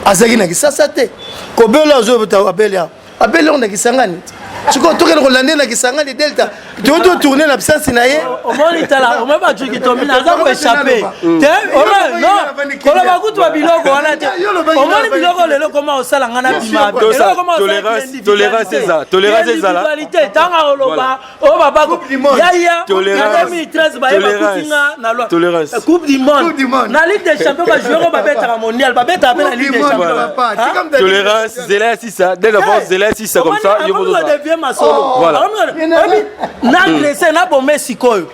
Azalaki na Kisasa te. Kobela azobeta abeli awa, abeli yango na Kisangani. Sikoyo tokende kolande na Kisangani Delta, toyoti otourne na absence na ye. Omoni, tala, omoni bajuki tomina aza koéchappe te. Non, koloba kutu ba biloko wana te. Omoni biloko lelo koma osala nga na bima. Tolérance eza, tolérance ezala. Individualité ntango akoloba oyo babako yaya na 2013 baye bakuti nga na loi Coupe du monde, na Ligue des champions. Bajoueur oyo babetaka mondial, babetaka mpe na Ligue des champions. Tolérance, zela ya sisa dès d'abord, zela ya sisa comme ça yo. Devient masolo na agressé na bome. Sikoyo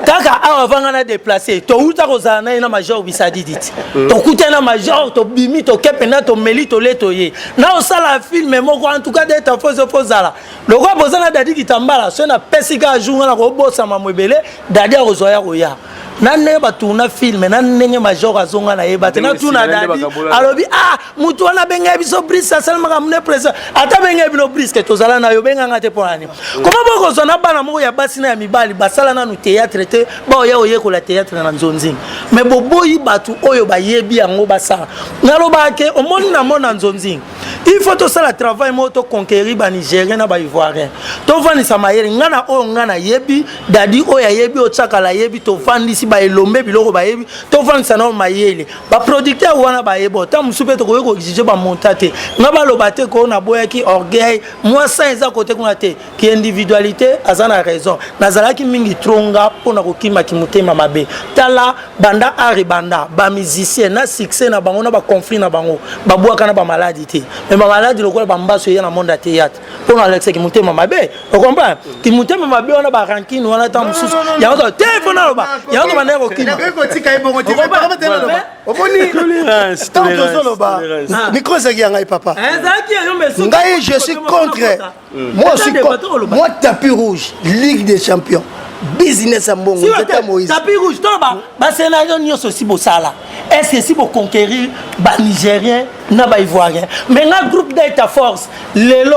kaka awa avanga na déplace, touta kozala na ye na major Bisadidi ti tokuta na major, tobimi, toke mpenza, tomeli, tole, toye na osala film moko. En tout cas, Delta Force, fozala lokola boza na Dadi Kitambala. So napesi kaka jour nga na kobosama mo ebele, Dadi akozwa ya koya na ndenge batourna film, na ndenge major azonga nayeba te. Natuna Dadi, alobi: "Ah, mutu wana abengai biso Brice, asalamaka mune président, ata abengai bino Brice, tozala na yo, benganga te. Mpo nani? Koma bokozwa na bana moko ya basi na ya mibali basala nanu théâtre te, baoya oyekola théâtre na nzonzinga, mais boboyi bato oyo bayebi yango basala." Nalobaka ke omoni na mona nzonzinga, il faut tosala travail moko, toconquérir Banigérien na Baivoirien, tovandisa mayele. Nga na oyo nga nayebi, Dadi oyo ayebi, otiakala ayebi, tovandisi baelombe biloko bayebi, tovandisa nao mayele. Baproducteur wana bayebi ota mosusu mpe tokoki koexige bamonta te. Nga baloba te ko naboyaki orgueil mwa san eza kote kuna te, ki individualité aza na raison. Nazalaki mingi trop nga mpona kokimaki motema mabe. Tala, banda art banda bamusicien na succès na bango na baconflit na bango, babwaka na bamaladi te, mais bamaladi lokola bambaso eya na monde ya théâtre mpona alexaki motema mabe. Ocomprendre ki motema mabe wana, barancune wana, ntango mosusu yango te fo naloba yango to bandaki kokima. Kotika ye bongo te. Omoni, ntango tozoloba, micro ezalaki ya ngai, papa. Ngai, je suis contre. Moi aussi, moi, tapis rouge, Ligue des champions, business ya mbongo, nzeta Moïse. Tapis rouge, toloba bascénario nyonso esi bosala. Est ce esi boconquérir Banigérien na Baivoirien? Mais nga, groupe Delta Force, lelo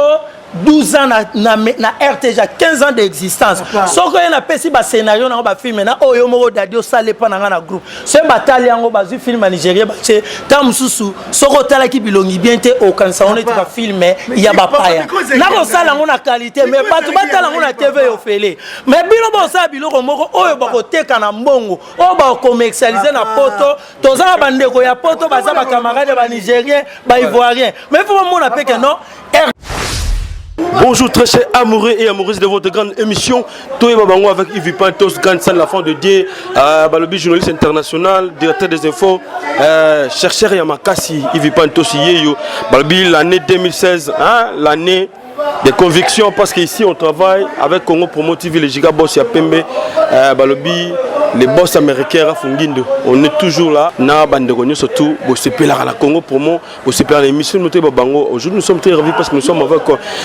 12 ans na RTG, 15 ans d'existence. Soki oye, napesi bascénario nango, bafilme na oyo moko Dadi osala epa na nga na groupe. Soki batali yango, bazwi film ya Nigérien batie. Ntango mosusu soki otalaki bilongi bien te, okanisa ngo neti bafilme ya bapaya. Nakosala yango na qualité, mais bato batala yango na TV ofele. Mais bino bosala biloko moko oyo bakoteka na mbongo, oyo bakomercialize na Poto. Toza na bandeko ya Poto, baza bacamarade ya Banigérien, Baivoirien, mais faut bamona mpe ke non. Bonjour très chers amoureux et amoureuses de votre grande émission Toyeba Bango avec Yves Pantos, grande salle, la fin de Dieu, Balobi, journaliste international, directeur des infos, chercheur ya makasi, Yves Pantos yeyo. Balobi, l'année 2016, hein, l'année des convictions, parce qu'ici on travaille avec Congo Promo TV, les giga boss ya pembe, balobi les boss américains Rafungindo. On est toujours là na bandeko nyonso surtout bosepelaka na Congo Promo, bosepelaka na émission Toyeba Bango. Aujourd'hui, nous sommes très ravis parce que nous sommes avec,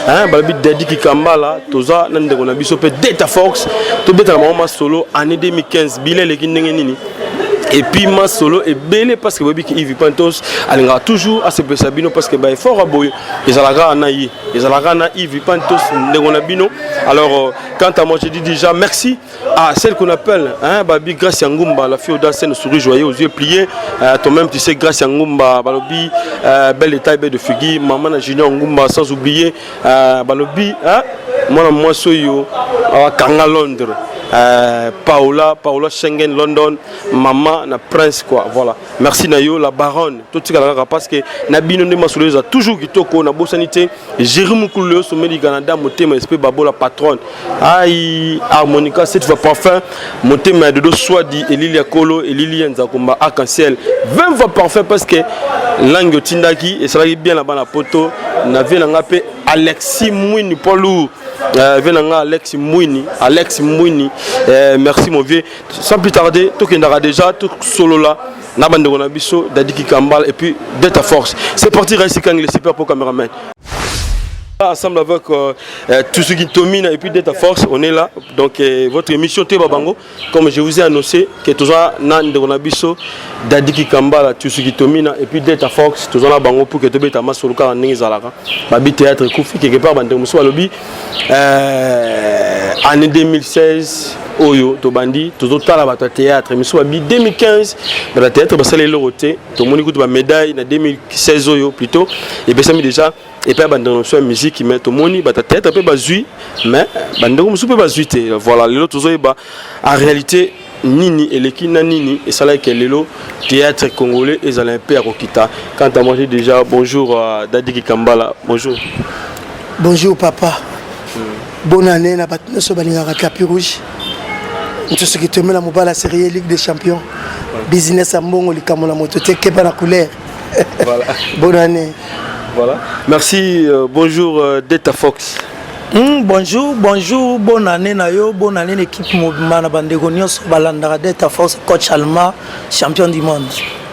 hein, balobi Dadi Kikambala, toza na ndeko na biso mpe Delta Force. Tobetaka bango masolo année 2015, bilan eleki ndenge nini, et puis masolo ebele, parce que boyebi ke Yves Pantos alingaka toujours asepelisa bino, parce que baeffort ya boye ezalaka na ye, ezalaka na Yves Pantos, ndeko na bino. Alors, quant à moi, je dis déjà merci à celle qu'on appelle, hein, babi Grâce Yangumba, la fille audace, sourire joyeux aux yeux pliés, toi-même tu sais, Grâce Yangumba, balobi belle taille, belle de figure, maman na Junior Ngumba, sans oublier balobi, hein, mwana mwasi oyo akanga Londres, Paola, Paola Schengen London, maman na Prince quoi. Voilà, merci na yo la baronne. Totikala kaka parce que na bino nde masolo eza toujours kitoko. Na bosani te Jéri Mukulu, sommet du Canada, motema esprit babola, patronne ai harmonica cette fois parfum, motema ya Dodo Swadi, elili ya kolo, elili ya nzakomba, arc-en-ciel 20 fois parfait, parce que langue otindaki esalaki bien na bana Poto. Na vie na nga mpe Alexis Mwini, poids lourd, vie na nga Alex Mwini, Alex Mwini, merci mon vieux. Sans plus tarder, tokendaka déjà tosolola na bandeko na biso Dadi Kikambala et puis Delta Force. C'est parti. Raisi Kangi, le super pro caméraman, ensemble avec tout ce qui domine et puis Delta Force, on est là. Donc votre émission Toyeba Bango, comme je vous ai annoncé que toza na ndeko na biso Dadi Kikambala, tout ce qui domine et puis Delta Force, toza na bango pour que tobeta masolo kaka ndenge ezalaka. Babi théâtre ekufi quelque part, bandeko mosusu balobi année 2016. Oyo tobandi tozotala bato ya théâtre miso babi 2015 bato ya théâtre basala eloko te. Tomoni kutu bamédaille na 2016 oyo plutôt epesami déjà epai ya bandeko mosusu ya musique, mais tomoni bato ya théâtre mpe bazwi, mais bandeko mosusu mpe bazwi te. Voilà, lelo tozoyeba en réalité nini eleki na nini esalaki lelo théâtre congolais ezala mpe ya kokita. Quant à moi, j'ai déjà bonjour à Dadi Kikambala, bonjour. Bonjour papa. Bonne année na bato nyonso balingaka tapis rouge. Nsosoki tomela mobala série Ligue des champions, business ya mbongo, likambo na moto te, keba na couleur. Voilà. Bonne année. Voilà, merci. Bonjour Deta Fox. Bonjour, bonjour, bonne année na yo, bonne année l'équipe mobima na bandeko nyonso balandaka Deta Force, coach allemand, champion du monde.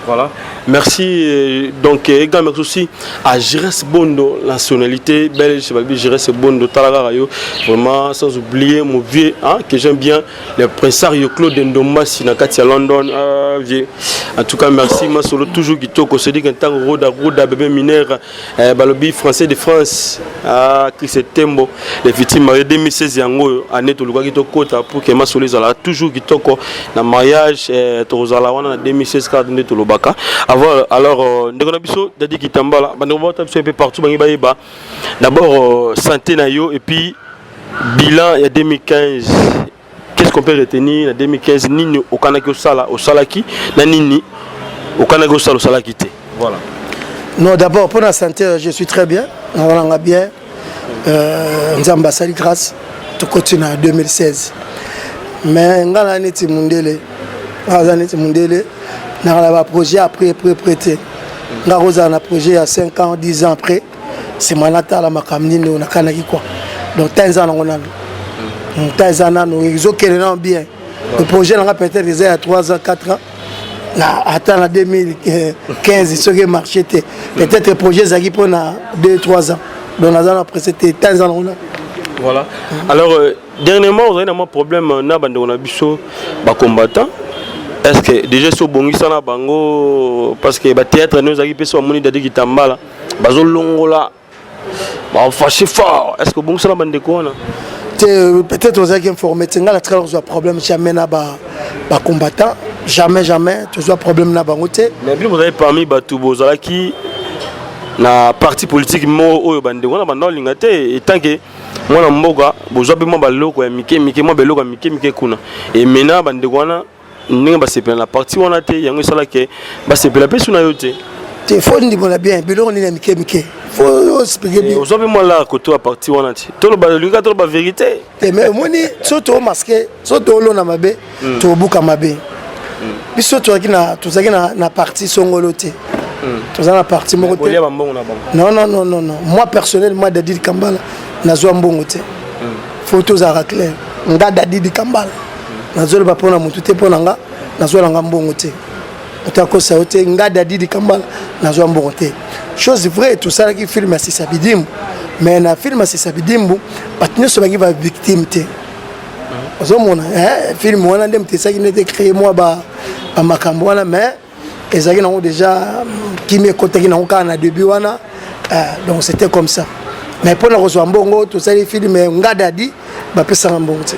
Voilà. Merci. Donc, également merci aussi à Jires Bondo, nationalité belge, Jires Bondo, Talagarayo. Vraiment, sans oublier mon vieux, hein, que j'aime bien, le prince Claude Ndombasi, na kati London, vieux. En tout cas, merci. Moi, solo toujours kitoko, c'est dit qu'un temps, Roda, Roda, bébé mineur, balobi français de France, ah, Chris Tembo, les victimes mariées 2016, yango, année tolukaki tokota pour que masolo ezala toujours kitoko na mariage, tozala wana na 2016 kaka nde tolobaka avant. Alors, ndeko na biso Dadi Kitambala, bandeko bata biso un peu partout bangi bayeba d'abord santé na yo et puis bilan ya 2015. Qu'est-ce qu'on peut retenir na 2015? Nini okanaki osala, osalaki, na nini okanaki osala, osalaki te? Voilà. Non, d'abord, pour la santé, je suis très bien. On va bien. Nzambe asali grâce, tokoti na 2016. Mais nga na neti mundele, aza neti mundele, nakala baprojet après près près te. Nga kozala na projet ya 5 ans, 10 ans après, nsima natala makambo nini oyo nakanaki quoi. Donc temps eza nango nano, temps eza nano, ezokende nano bien. Le projet nanga peut-être eza ya 3 ans, 4 ans, na ata na 2015 soki emarché te, peut-être projet ezalaki mpona 2 3 ans. Donc naza na pressé te, temps eza nango nano. Voilà. Alors, dernièrement, vous avez un problème na bandeko na biso ba combattant. Est-ce que déjà so bongisa na bango? Parce que ba théâtre nous ezalaki mpe so bamoni Dadi Kitambala bazolongola, bafâché fort. Est-ce que obongisa na bandeko wana? Te, peut-être ozalaki informé te. Ngai natikala kozwa problème jamais na bacombattant, jamais, jamais tozwa problème na bango te. Mais bino bozali parmi bato bozalaki na parti politique moko oyo bandeko wana banda olinga te. Etant que mwana mboka, bozwa mpe mwa baloko ya mike mike, mwa beloko ya mike mike kuna emena bandeko wana ndenge basepela na parti wana te. Yango esalaki basepela mpe suna yo te. Te, faut ndimola bien. Biloko nini ya mike mike? Faut expliquer bien. Ozwa mpe mwa lara koto ya parti wana te. Toloba, olinga toloba vérité. Te, mais omoni, so toomaske, so toolona mabe, tobuka mabe. Biso tozalaki na tozalaki na parti songolo te, toza na parti moko te. Bolia bambongo na bango. Non, non, non, non, non, moi personnellement, Dadi Kambala, nazwa mbongo te. Faut tozalaka clair. Nga Dadi Kambala, nazoloba mpo na motu te, mpo na nga nazwalanga mbongo te. Moto akosa yo te. Nga Dadi Kambala nazwa mbongo te. Chose vraie, tosalaki film ya Sisa Bidimbu, mais na film ya Sisa Bidimbu bato nyonso bangi bavictime te. Ozomona film wana nde moto esalaki nete créé mwa bamakambo wana, mais ezalaki nango déjà kimi ekotaki nango kaka na début wana. Donc c'était comme ça. Mais mpona kozwa mbongo, tosali film, nga Dadi bapesanga mbongo te.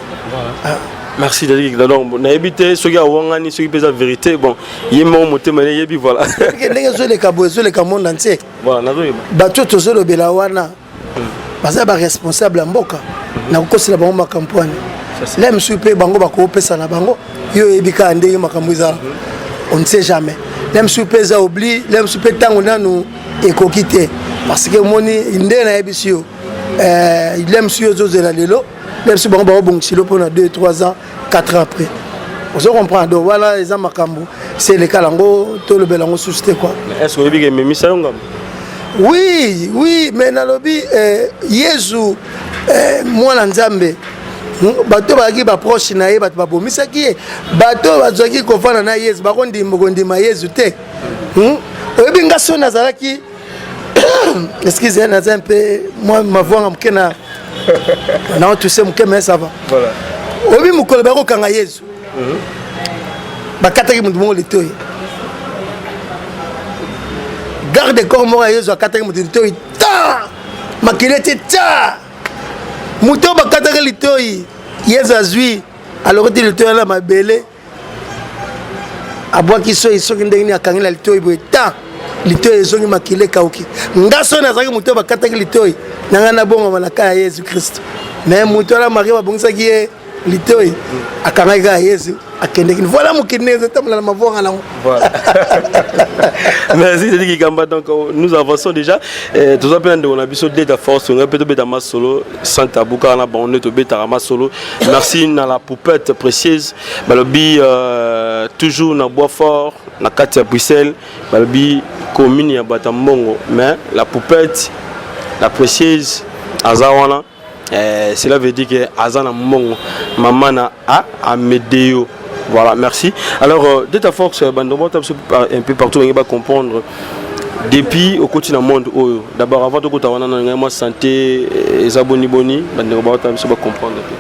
Merci Dadi. Donc nayebi te soki awangani, soki mpe eza vérité. Bon, ye moko motema yebi. Voilà. Ndenge ezoleka boye, ezoleka monde entier. Voilà, nazoyeba. Bato tozolobela wana baza baresponsable ya mboka. Nakokosela bango makambo wana le mosusu mpe bango bakopesa na bango. Yo oyebi kaka ndenge makambo ezala, on ne sait jamais. Le mosusu mpe eza oubli, le mosusu mpe ntango nanu ekoki te, parce que omoni nde nayebisi yo, le mosusu yo ozozela lelo, le mosusu bango bakobongisi lo mpona 2 3 ans, 4 ans après. Ozo comprendre? Donc wana eza makambo se elekala yango, tolobela yango susu te quoi. Est ce que oyebi ke ememisa yo ngambo? Oui, mais nalobi Yesu, mwana Nzambe, bato bazalaki baproche na ye, bato babomisaki ye. Bato bazwaki kofanda na Yesu, bakondima kondima Yesu te. Oyebi nga so nazalaki, excuse, naza mpe mwa mavwanga moke na naotuse moke, mais ça va. Oyebi mokolo bakokanga Yesu, bakataki moto moko litoi. Garde corps moko ya Yesu akataki moto litoi, ta makili ete ta moto oyo bakataki litoi. Yesu azwi. Alokoti litoi na mabele, abwaki soi soki ndenge nini, akangi na litoi boye, ta litoi ezongi, makila ekauki. Nga soki nazalaki moto oyo bakataki litoi na ngai, nabongama na ka ya Yesu Kristo. Mais moto wana Marie babongisaki ye litoi, akangaki kaka Yesu, akendeki. Voilà, mokili ndenge ezotambola na mavwanga nango. Voilà. Merci Cédric Kikamba. Donc nous avançons déjà. Toza mpe na ndeko na biso Data Force, ngai mpe tobeta masolo sans tabou kaka na bango nde tobetaka masolo. Merci na la poupette précieuse. Balobi toujours na Bois Fort, na kati ya Bruxelles, balobi commune ya bato ya mbongo, mais la poupette, la précieuse aza wana. Cela veut dire que aza na mbongo, mama na a Amedeo. Voilà, merci. Alors, Data Force, bandeko bota biso un peu partout balingi comprendre depuis okoti na monde oyo. D'abord, avant tokota wana, na ngai mwa santé eza boni boni? Bandeko baota biso bacomprendre te.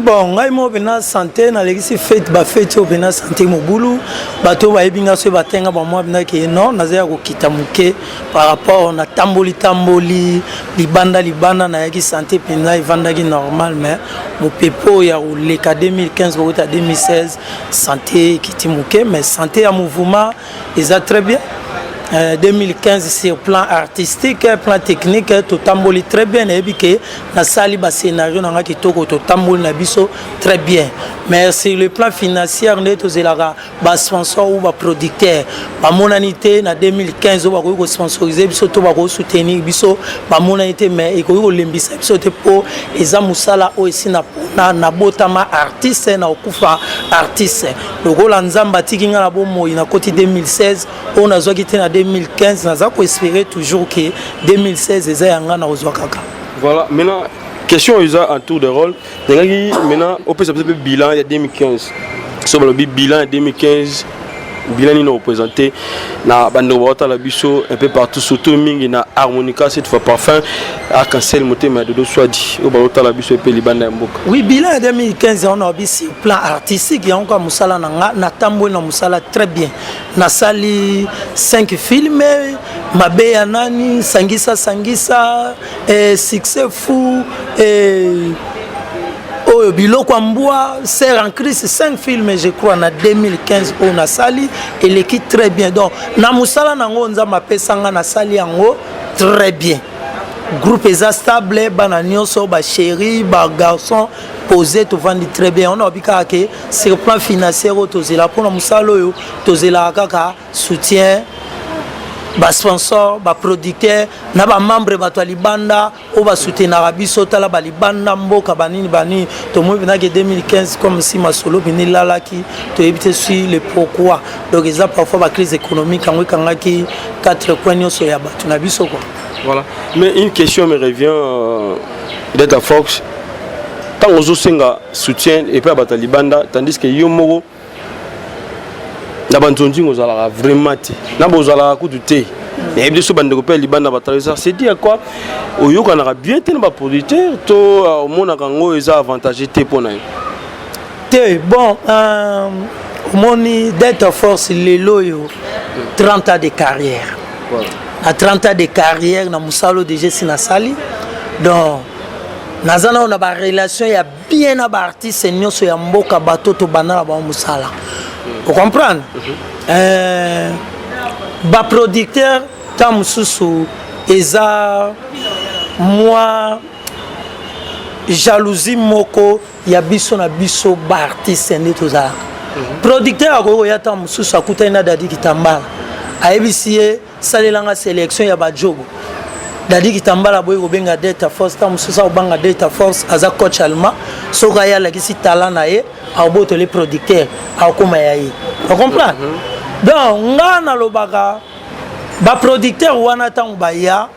Bon, ngai moko mpena santé, nalekisi fête, bafête oyo mpena santé mobulu. Bato oyo bayebi nga, soki batenga bamwa mpena ke non, naza ya kokita moke par rapport natamboli tamboli libanda libanda. Nayaki santé mpenza evandaki normal, mais mopepe oyo ya koleka 2015 kokota 2016, santé ekiti moke, mais santé ya mouvement eza très bien. 2015, sur plan artistique, plan technique, totamboli très bien. Nayebi ke nasali bascénario na nga kitoko, totamboli na biso très bien, mais sur le plan financier nde tozelaka basponsor ou baproducteur bamonani te na 2015 oyo bakoki kosponsorize biso to bakoki soutenir biso, bamonani te. Mais ekoki kolembisa biso te, mpo eza mosala oyo esi nabotama artiste, na kokufa artiste. Lokola Nzambe atiki nga na bomoi, nakoti 2016 oyo nazwaki te na 2015, naza koespérer toujours ke 2016 eza ya nga, na kozwa kaka. Voilà, maintenant question eza en tour de rôle. Ndengaki maintenant opesa biso mpe bilan ya 2015. So balobi bilan ya 2015, bilan nini représente na bandeko baotala biso un peu partout, surtout mingi na Harmonica cette fois, parfum arc-en-ciel, motema ya Dodo Swadi, oyo baotala biso epe libanda ya mboka? Oui, bilan ya 2015 yango na sur plan artistique, yango kaka mosala na nga, natamboli na mosala très bien. Nasali 5 filme: Mabe ya nani, Sangisa Sangisa, Succès Fou, oyo Biloko ya mbwa, Sœur en Christ. 5 films, je crois, na 2015 oyo nasali eleki très bien. Donc na mosala nango Nzambe apesanga, nasali yango très bien. Groupe eza stable, bana nyonso, bachéri, bagarçon posé, tovandi très bien. Wana obi kaka ke sur plan financier oyo tozela mpona mosala oyo, tozelaka kaka soutien basponsor, baproducteur na bamembre, bato ya libanda oyo basoutenaka biso. Tala balibanda mboka, banini banini. Tomoni mpenaki 2015 comme si masolo mpena elalaki, toyebi te si le pourquoi. Donc eza parfois bacrise économique yango ekangaki quatre coin nyonso ya bato na biso, quoi. Voilà, mais une question me revient, Data Fox: ntango ozosenga soutien epai ya bato ya libanda, tandis que yo moko na banzonzingo ozalaka vraiment te, na bozalaka kutu te, nayebi te so bandeko mpe ya libanda batraversa, c'est dire quoi? Oyokanaka bien te na baproducteur to omonaka yango eza avantage te mpo na yo? Te, bon, omoni Data Force lelo oyo, 30 ans de carrière. Na 30 ans de carrière na mosala oyo déjà esi nasali, donc naza nao na barelation ya bien na baartiste nyonso ya mboka, bato tobanda na bango mosala, ocomprendre? Baproducteur ntango mosusu eza mwa jalousie moko ya biso na biso baartiste nde tozalaka. Producteur akoki koya ntango mosusu, akutani na Dadi Kitambala, ayebisi ye: "Salelanga sélection ya bajogo." Dadi Kitambala boyi kobenga Delta Force. Ntango mosusu akobanga Delta Force, aza coach allemand. Soki aye, alakisi talent na ye, akobotole producteur, akokóma ya ye, ocomprendre? Donc nga nalobaka, baproducteur wana ntango baya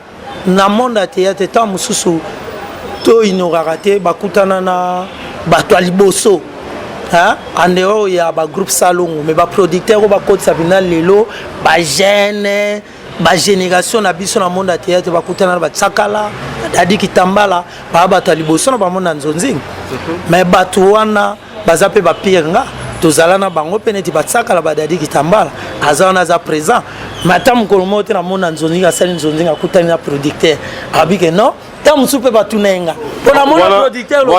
na monde ya théâtre, ntango mosusu toignoraka te, bakutana na bato ya liboso en dehors ya bagroupe Salongo, mais baproducteur oyo bakotisa mpena lelo bajeune, bagénération na biso na monde ya théâtre, bakutana na batsakala, Dadi Kitambala, baa bato ya liboso na bamonde ya nzonzingi. Mais bato wana baza mpe bapire nga tozala na bango mpe neti batsakala, badadi Kitambala aza wana, aza présent. Mais ata mokolo moko te namona nzonzingi asali nzonzingi, akutani na producteur, abi ke non. Ntango mosusu mpe batuna ye nga mpo namona producteur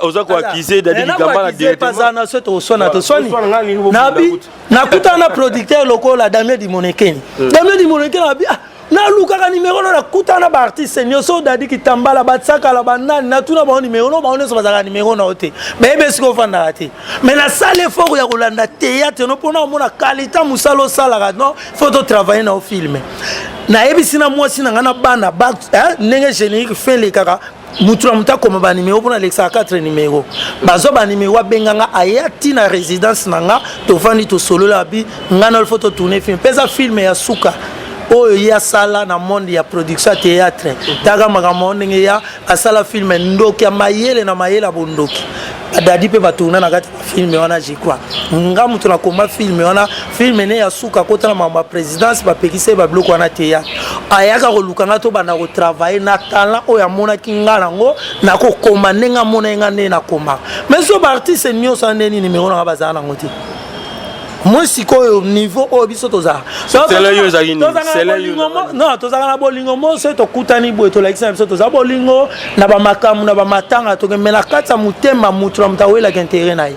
oza koakize Dadi Kikambala directement na so toswana toswani nabi nakutana na producteur lokola Damien Dimonekeni. Damien Dimonekeni abi, ah, nalukaka nimero no, nakutana na baartiste nyonso, Dadi Kitambala, batsakala, banani, natuna bango nimero no, bango nyonso bazalaka nimero na yo te, bayebi esika ofandaka te. Mais nasala effort ya kolanda théâtre no mpona omona qualité mosala osalaka. Non, faut totravaille na yo film. Nayebisi na mwasi na ngai na bana ndenge générique fin elekaka, mutu na motu akoma banimero mpona alekisaka 4 nimero, bazwa banimero, abenganga, aya ntina résidence na nga, tovandi, tosolola, abi ngai na faut totourne film. Mpe eza film ya suka oyo ye asala na monde ya production ya théâtre. Taka makambo ndenge ya asala film Ndoki ya mayele na mayele ya bondoki, badadi mpe batourna na kati ya film wana. Je crois nga moto nakoma film wana, film ne ya suka. Akota na makambo ya présidence, bapekisa ye babiloko wana théâtre. Ayaka koluka nga, tobanda kotravaille na talent oyo amonaki nga nango, nakokoma ndenge amona nga ndenge nakomaka. Mais so baartiste nyonso wana, ndeni nimero nanga bazala nango te. Moi sikoyo, niveau oyo biso tozala, non, tozalaka na bolingo mo. Soki tokutani boye, tolakisi na biso toza bolingo na bamakambo na bamatanga, tokeme na kati ya motema. Mutu na moto awelaka intérêt na ye.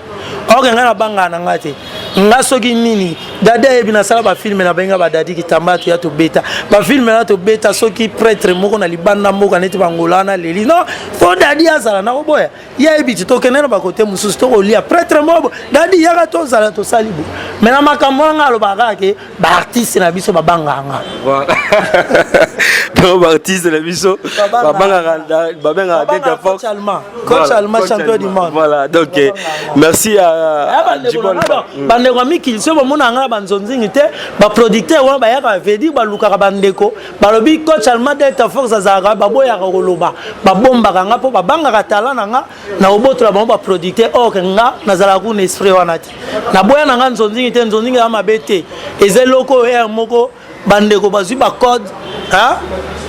Oke, ngai nabangaka na ngai te. Nga soki nini, Dadi ayebi, nasala bafilm na benga badadi Kitamba, toya tobeta bafilm na tobeta. Soki prêtre moko na libanda mboka neti bangola wana leli, non, faut Dadi azala na koboya, ye ayebi ti tokende na bakote mosusu, tokolia prêtre moko, Dadi yaka tozala, tosali bo. Mais na makambo wana, alobaka kaka ke baartiste na biso babangaka nga. Donc baartiste na biso babangaka, babengaka Delta Force. Coach allemand, champion du monde. Voilà, donc merci à bandeko ya mikili. Soki bomona nga na banzonzingi te, baproducteur wana bayaka, vedir balukaka bandeko, balobi coach allemand Delta Force azalaka, baboyaka koloba, babombaka nga mpo babangaka tala na nga na kobotola bango baproducteur. Or nga nazalaka kuna esprit wana te, naboya na nga nzonzingi te. Nzonzingi ya mabe te, eza eloko oyo ere moko bandeko bazwi bacode,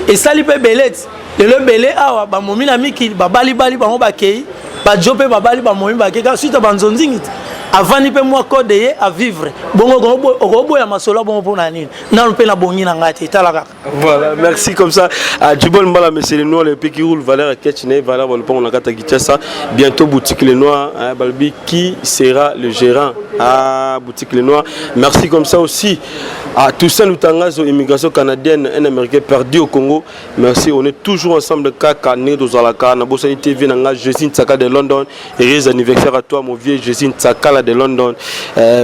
esali mpe ebele ti lelo. Ebele awa bamomi na mikili, babalibali bango bakei, bajo mpe babali, bamomi bakei kaka suite banzonzingi te. Avandi mpe mwa code ye avivre bongo, okoboya masolo bongo mpona nini? Nano mpe nabongi na ngai te, tala kaka. Voilà, merci comme ça. À Djibol Mbala, monsieur le Noir, le pied qui roule, Valère Ketchne, Valère Bolpon, on a Kinshasa. Bientôt, boutique Le Noir, hein, Balbi, qui sera le gérant à boutique Le Noir. Merci comme ça aussi à Toussaint Lutangazo, immigration canadienne, un Américain perdu au Congo. Merci, on est toujours ensemble, Kaka, Nedo Zalaka, Nabosani TV, Nanga, Jésus Tsaka de London. Heureux anniversaire à toi, mon vieux Jésus Tsakala de London.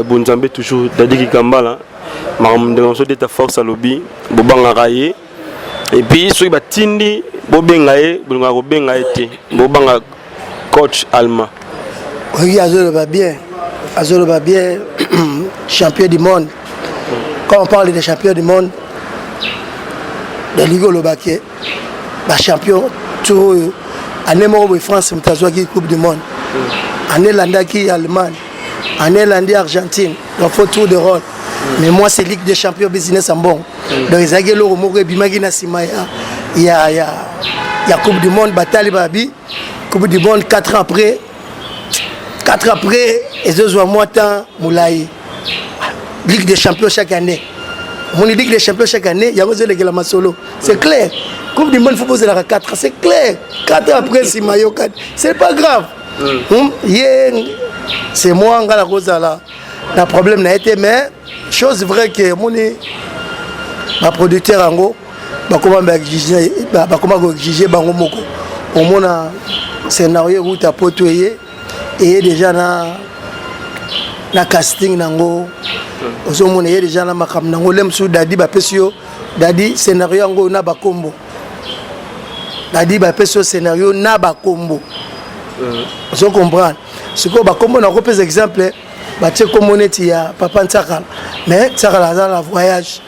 Bonzambe toujours, Dadi Kikambala. Makambo ndenge mosusu Delta Force alobi, bobangaka ye. Et puis soki batindi bobenga ye, bolingaka kobenga ye te, bobanga coach allemand. Oyi azoloba bien, azoloba bien, champion du monde. Quand on parle de champion du monde, nalingi oloba ke bachampion tour oyo, année moko boye, France moto azwaki Coupe du monde, année elandaki Allemagne, année elandi Argentine. Donc faut tour de rôle. Mais moi, c'est Ligue des champions, business en bon. Donc ezalaki eloko moko ebimaki na nsima ya Coupe du monde. Batali babi Coupe du monde 4 ans après, 4 ans après, ezozwa mwa temps molai. Ligue des champions chaque année, omoni Ligue des champions chaque année, yango ezolekela masolo, c'est clair. Coupe du monde, faut bozelaka 4 ans, c'est clair. 4 ans après, nsima yokani, c'est pas grave. Ye c'est moi, nga nakozala na problème na ye te. Mais chose vraie ke omoni baproducteur yango bakoma koexige bango moko. Omona scénario ekuta poto, eye déjà na casting nango, ozomona eye déjà na makambo nango. Le mosusu Dadi bapesi yo, Dadi, scénario yango na bakombo, Dadi bapesi yo scénario na bakombo, ozo comprendre. Sikoyo bakombo, nakopesa exemple, batie kombo neti ya papa Ntsakala, mais Ntsakala aza na voyage.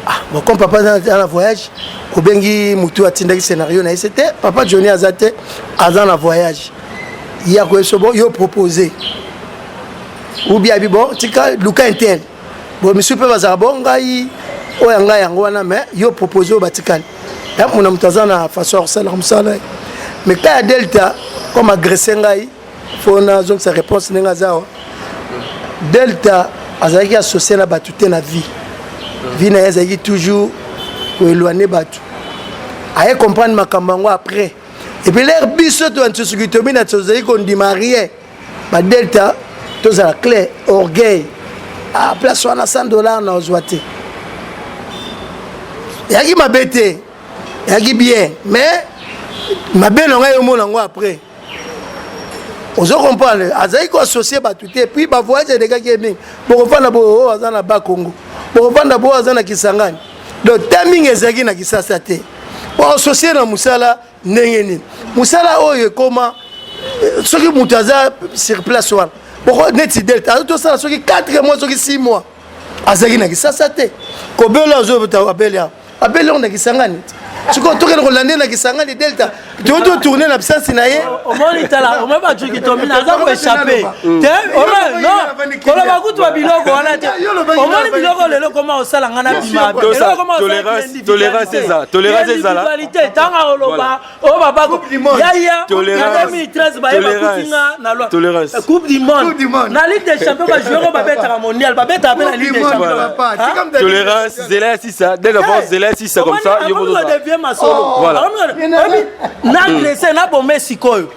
Ah, bon, comme papa aza na voyage, obengi motu atindaki scénario na ye, se te papa Johnny aza te, aza na voyage. Ye akoyeso, bon, yo propose ou bien abi, bon, tika, luka un tel. Bon, misu mpe bazalaka, bon, ngai oyo ya ngai yango wana, mais yo propose oyo batikali ya mona moto aza na façon ya kosalaka mosala. Mais ka ya Delta, comme agresse ngai, faut nazongisa réponse ndenge aza awa. Delta azalaki associé na bato te na vie. Vie na ye azalaki toujours koéloigne bato. Aye comprendre makambo yango après. Et puis l'air biso to nsusuki tobi na tozali kondima rien. Ba delta tozala clair orgueil. Ah place wana 100 $ na ozwa te. Eyaki mabe te. Eyaki bien mais mabe na ngai omona yango après. Ozo comprendre azali ko associer bato te puis ba voyage elekaki ye mingi. Bokofanda bo oyo aza na Bas-Congo. Bokofanda bo aza na Kisangani. Donc ta mingi ezalaki na Kisasa te. Associer na mosala ndenge nini? Mosala oyo ekoma soki moto aza sur place wana boko neti delta azo tosala soki 4 mois soki 6 mois azalaki na Kisasa te. Kobela azobeta abeli awa abeli yango na Kisangani. Sikoyo tokende kolande na Kisangani delta toyo tourne na absence na ye. Omoni tala omoni bajuki tomina aza koéchappe te non koloba kutu ba biloko wana te. Omoni biloko lelo koma osala nga na bima tolérance eza tolérance ezala individualité tanga oloba oyo babako yaya na 2013 baye bakuti nga na loi coupe du monde na ligue des champions bajoueur oyo babetaka mondial babetaka mpe na ligue des champions. Tolérance zela sisa dès d'abord zela sisa comme ça yo mozo devient masolo. Voilà na agressé na bomé sikoyo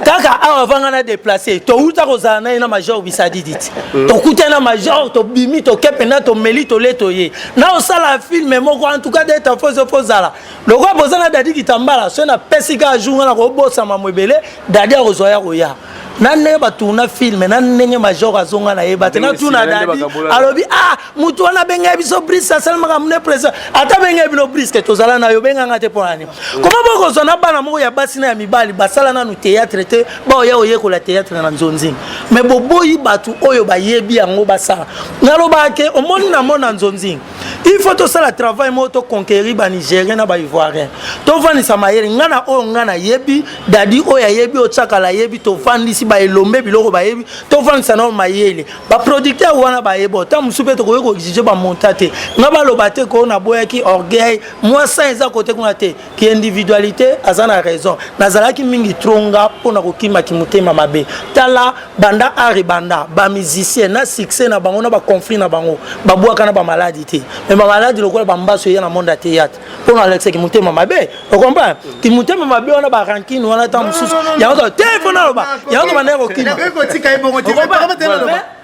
kaka awa vanga na déplacer to uta kozala na ye na major bisadidi ti tokuta na major tobimi tokepe na tomeli tole toye na osala film moko. En tout cas deta fozo fozala lokola boza na Dadi Kitambala so napesi kaka jour nga na kobosama mo ebele Dadi akozwa ya koya na ndenge batourna film na ndenge major azonga nayeba te natuna Dadi alobi ah mutu wana abengai biso Brice asalamaka mune président ata abengai bino Brice tozala na yo benganga te mpo na nini koma bokozwa na bana moko ya basi na ya mibali basala nanu théâtre te baoya oyekola théâtre na nzonzing mais boboyi bato oyo bayebi yango basala. Nalobaka ke omoni na mona nzonzing il faut tosala travail moko toconquérir banigérien na baivoirien tovandisa mayele nga na oyo nga nayebi Dadi oyo ayebi otiakala ayebi tovandisi baelombe biloko bayebi tovandisa nao mayele baproducteur wana bayebi ota mosusu mpe tokoki koexige bamonta te nga baloba te ko naboyaki orgueil mwa san eza kote kuna te ki individualité aza na raison nazalaki mingi trop nga mpona kokimaki motema mabe. Tala banda art banda bamusicien na succès na bango na baconflit na bango babwaka na bamaladi te mais bamaladi lokola bambaso eya na monde ya théâtre mpona alakisaki motema mabe ocomprendre ki motema mabe wana barancune wana ta mosusu yango te fo naloba yango to bandaki kokima.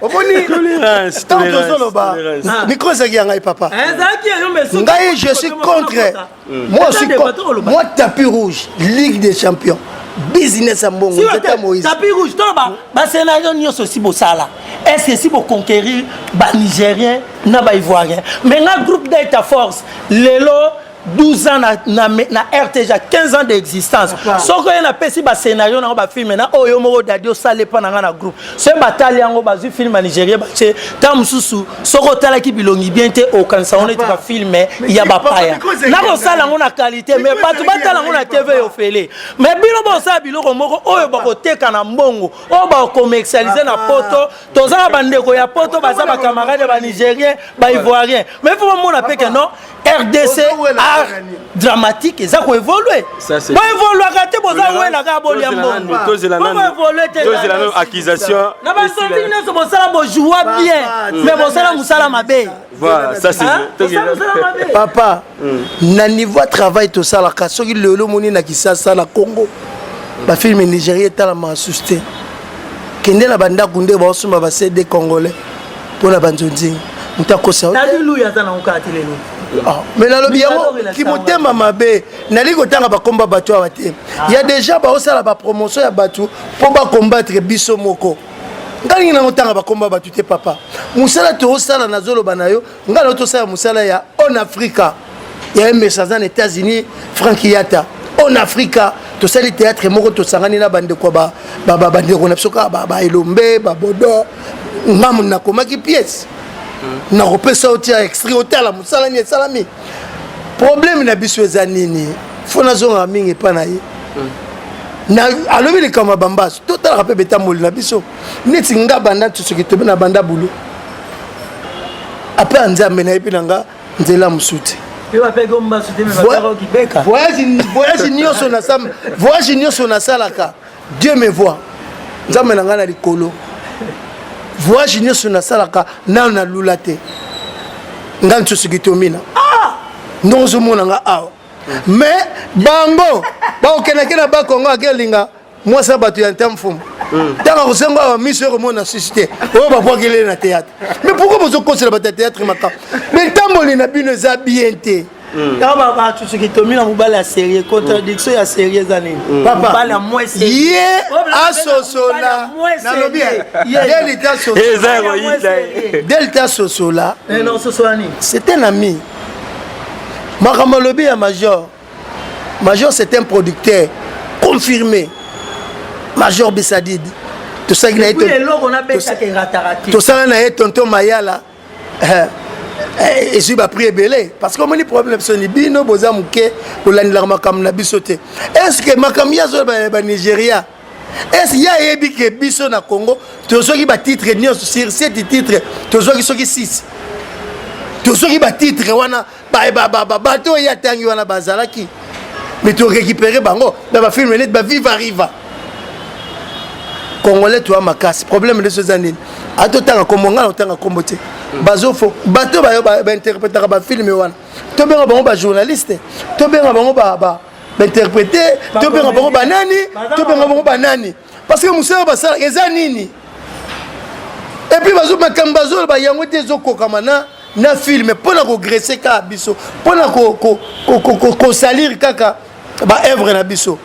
Omoni ntango tozoloba micro ezalaki ya ngai papa. Ngai je suis contre moi aussi, moi tapis rouge Ligue des champions business ya mbongo nzeta Moïse. Tapis rouge toloba bascénario nyonso si bosala est ce que si boconquérir banigérien na baivoirien mais nga groupe Delta Force lelo 12 ans na RTG, 15 ans d'existence soki oye napesi bascénario nango bafilme na oyo moko Dadi osala epa na nga na groupe soki batali yango bazwi film ya nigérien batie ntango mosusu soki otalaki bilongi bien te okanisa ngo neti bafilme ya bapaya nakosala yango na qualité mais bato batala yango na TV ofele mais bino bosala biloko moko oyo bakoteka na mbongo oyo bakomercialize na poto. Toza na bandeko ya poto baza bacamarade ya banigérien baivoirien mais faut bamona mpe ke non RDC art dramatique eza koévolue boévoluaka te boza welaka bolia mbongo boévolue te na basonti nyonso bosala bojoua bien mais bosala mosala mabe. Voilà, ça c'est papa na niveau ya travail tosalaka soki lelo omoni na Kisasa na Congo bafilme nigérien etalamaka susu te kende na bandako nde baosomba ba CD congolais mpona banzonzingi moto akosa. Mais nalobi yango kimotema mabe nalingi kotanga bakomba bato awa te ya déjà baosala bapromotion ya bato mpo bacombattre biso moko. Ngai lingi nango tanga bakomba bato te papa. Mosala toosala nazoloba na yo ngai na tosala mosala ya On Africa ya ms aza na États-Unis Frank Yata On Africa tosali théâtre moko tosangani na bandeko bandeko na biso kaka baelombe babodo ngamu nakomaki pièce nakopesa otia extrait otala mosala nini esalami. Problème na biso eza nini fo nazongaka mingi epa na ye alobi likambo ya bambaso totalaka mpe betamboli na biso neti nga banda soki tobe na banda bulu ape ya Nzambe nayebi na nga nzela mosusu te. Voyage nyonso nasalaka Dieu me voit Nzambe na ngai na likolo voyage nyonso nasalaka nano nalula te ngai nsusu kitomina ndongo ozomona nga awa mais bango Bakokendaki na Bakongo, akelinga mwasi ya bato ya ntamfumu. Ntango akosenga awa, miso ekomona susu te. Oyo babwakeli na théâtre. Mais pourquoi bozokosela bato ya théâtre makambo? Mais ntamboli na bino eza bien te. Ntango bato soki tomi na mobali ya sérieux, contradiction ya sérieux eza nini? Papa, ye asosola, nalobi delta sosola, c'est un ami. Makambo alobi ya Major, Major c'est un producteur confirmé. Major Bisadid, tosali na ye, tosala na ye Tonton Mayala, ezwi baprix ebele. Parce que omoni, problème na biso ni bino boza moke, kolandelaka makambo na biso te. Est ce que makambo ye azoyeba Banigéria, est ce ye ayebi ke biso na Congo tozwaki batitre nyonso? Sur 7 titre, tozwaki soki 6. Tozwaki batitre wana, bato oyo atangi wana bazalaki, mais torécupéré bango na bafilme neti baviva riva. Congolais toya makasi. Problème nde so eza nini? Atotanga kombo, ngai na otanga kombo te. Bazofo bato bainterprétaka bafilme wana, tobenga bango bajournaliste, tobenga bango bainterprété, tobenga bango banani, tobenga bango banani? Parce que mosala basalaka eza nini? Et puis bazo makambo bazoloba yango te, ezokokama na filme mpo na koagresser kaka biso, mpo na kosalir kaka baœuvre na biso.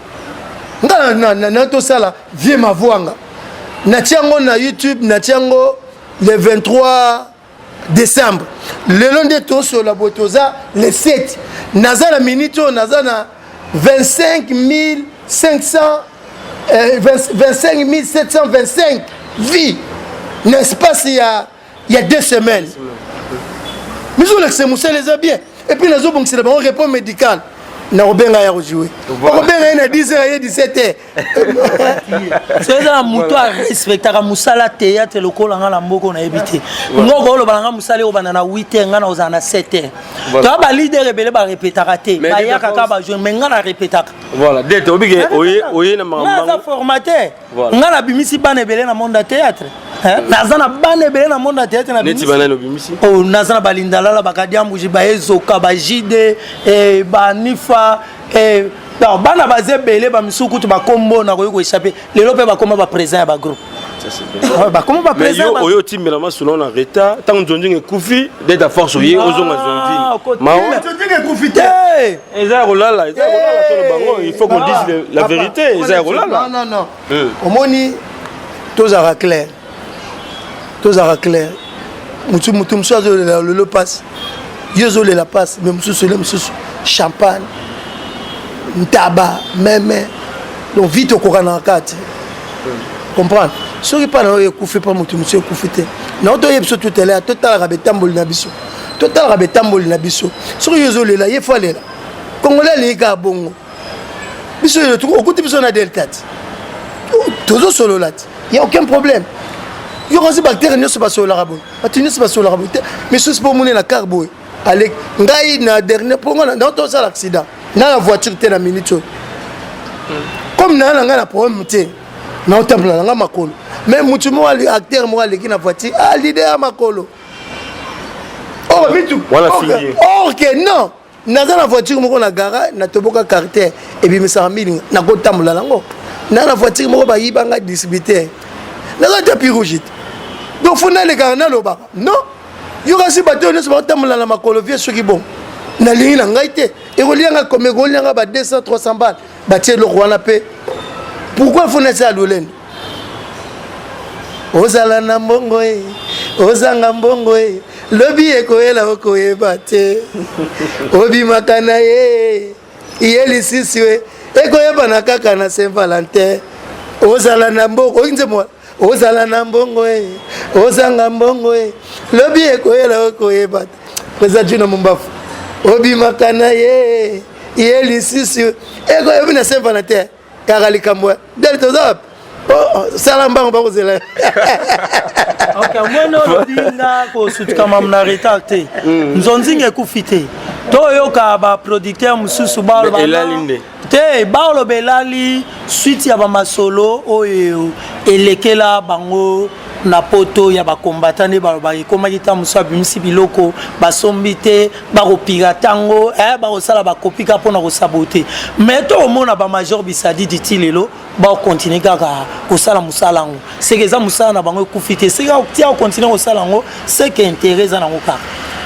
Nga na tosala Vie Mavwanga, natia yango na YouTube, natia yango le 23 décembre. Lelo nde tosola boye, toza le 7. Naza na minute oyo, naza na 25 500, 25 725 vues na espace ya 2 semaines. Mizolakisa mosala eza bien. Et puis nazobongisela bango repos médical, nakobenga ya kojouer, okobenga ye na 10 heures, ye 17 heures. So eza na moto arespectaka mosala théâtre lokola nga na mboka, nayebi te. Ngoko oloba na nga, mosala ekobanda na 8 heures, nga na kozala na 7 heures. Toya baleader ebele barepetaka te, bayaka kaka bajour, mais nga na repetaka. Voilà, dete obike oye oye na makambo. Aza formateur. Nga nabimisi bana ebele na monde ya théâtre. Naza na bana ebele na monde ya théâtre. Neti banani obimisi? Oh, naza na balindalala, bakadiambuji, baezoka, bajide, banifa. Donc bana baza ebele, bamisusu kutu bakombo nakoki koéchapper. Lelo mpe bakoma baprésident ya bagroupe, bakoma baprésident. Oyo otimbela masolo na retard, ntango nzonzinga ekufi, dete force oye ozonga nzonzinga ekufi te. Eza ya kolala, eza ya kolala. Tolo bango, il faut qu'on dise la vérité, eza ya kolala. Non, non, non, omoni, tozalaka clair, tozalaka clair. Mutu mosusu azolela lelo mpasi, yo ozolela mpasi, mais mosusu ele mosusu champagne, ntaba meme. Donc vie tokokanaka kaka te, comprendre? Soki mpa na oyo ekufi, mpa motu mosusu ekufi te. Nango toyebi biso tutele, totalaka betamboli na biso, totalaka betamboli na biso. Soki yo ozolela, ye fo alela. Congolais alingi kaka bongo. Biso okuti biso na Delta te, tozosolola te, ya aucun problème. Yo kasi baacteur nyonso basololaka boye, bato nyonso basololaka boye te. Misusu mpo omoni na car boye ale ngai na dernier mpo nga na tosala accident na voiture te. Na minute oyo, comme naa na ngai na problème te, naotambola na ngai makolo. Mais mutu moko, acteur moko aleki na voiture, ah, leader ya makolo or mitu or ke non, naza na voiture moko na gara, natoboka carter, ebimisaka milinga, nakotambola nango. Na voiture moko bayibanga distributeur, naza tapis rouge te. Donc fo nalekaka, nalobaka non. Yo kasi bato oyo nyonso bakotambola na makolo, vie soki bon nalingi na ngai te, ekolianga kome, ekolianga ba 200 300 bale batie eloko wana. Mpe pourquoi fo natia lolendo? Ozala na mbongo e, ozanga mbongo e, lobi ekoyela, okoyeba te. Obimaka na ye, ye lisusu e, ekoyebana kaka na Saint Valentin. Ozala na mbongo, oyi nzembo. Ozala na mbongo e, ozanga mbongo e, lobi ekoyela, okoyeba te. Président Juna Mombafu, obimaka na ye, ye lisusu ekoyebi na Saint Valentin kaka. Likambo dele toza wapi? Sala mbango, bakozela. Ok, mwana olobi nga kosutukama na retard te. Nzonzinga ekufi te. Toyoka baproducteur mosusu baloba te, baoloba elali suite ya bamasolo oyo elekela bango. Na poto ya bacombattants nde balobaka, ekomaki ntango mosusu abimisi biloko, basombi te, bakopirate yango, bakosala bakopi kaka mpona kosaboter. Mais tokomona bamajor Bisadidi ti lelo bakocontinuer kaka kosala mosala yango, seke eza mosala na bango, ekufi te. Seke tia kocontinuer kosala yango, seke intérêt eza nango kaka.